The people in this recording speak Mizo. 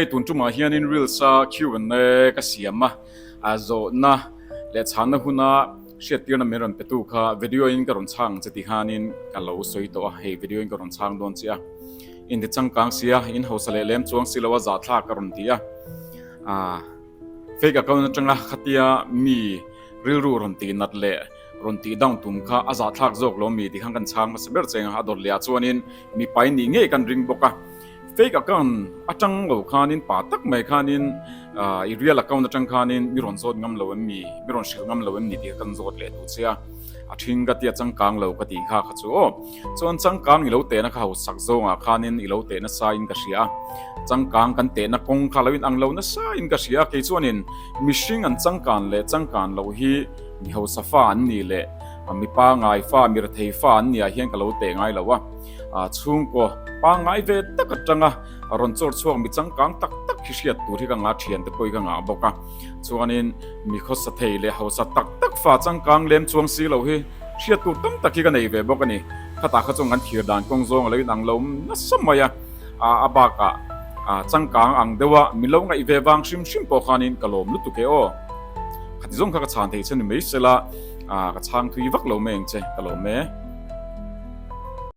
Hei tun tumah hianin reels a Q and A ka siam a, a zawhna leh chhanna huna hriattirna min rawn petu kha video in ka rawn chhang ang che ti khanin ka lo sawi tawh a, hei video in ka rawn chhang dawn che a, in ti changkang sia, in hausa leh lem chuang si lo a zahthlak ka rawn ti a, ah fake account atanga khatia mi rilru rawn tih nat leh rawn tih down tum kha a zahthlak zawk lo mi ti khan kan chhang hmasa ber cheng a, a dawt leh ah chuanin mipa in nih ngei kan ring bawk a. Fake account atang lo khanin pa tak mai khanin i real account atang khanin mi rawn zawt ngam lo em mi, mi rawn hrilh ngam lo em ni tih kha kan zawt leh duh che a, a then ka tia changkang lo ka tih kha kha chu aw. Chuan changkang i lo tehna kha hausak zawngah khanin i lo teh nasa in ka hria a, changkang kan tehna kawng kha lo inang lo nasa in ka hria a, kei chuanin mihring an changkan leh changkan loh hi mi hausa fa an nih leh mi pangai fa, mi rethei fa an nih ah hian ka lo teh ngai lo a. Chhungkaw pangngai ve tak atanga rawn chawr chhuak mi changkang tak tak hi hriat tur hi ka ngah thian te pawh hi ka ngah bawk a. Chuanin mi khawsa thei leh hausa tak tak fa changkang lem chuang si lo hi hriat tur tam tak hi ka nei ve bawk a ni. Khatah kha chuan kan thir dan kawng zawng a lo inang lo nasa mai a, a bakah changkang ang deuha mi lo ngaih ve vang hrim hrim pawh khanin ka lawm lutuk e aw. Khati zawng kha ka chhan thei che ni mai sela ka chhang thui vak lo mai ang che ka lawm e.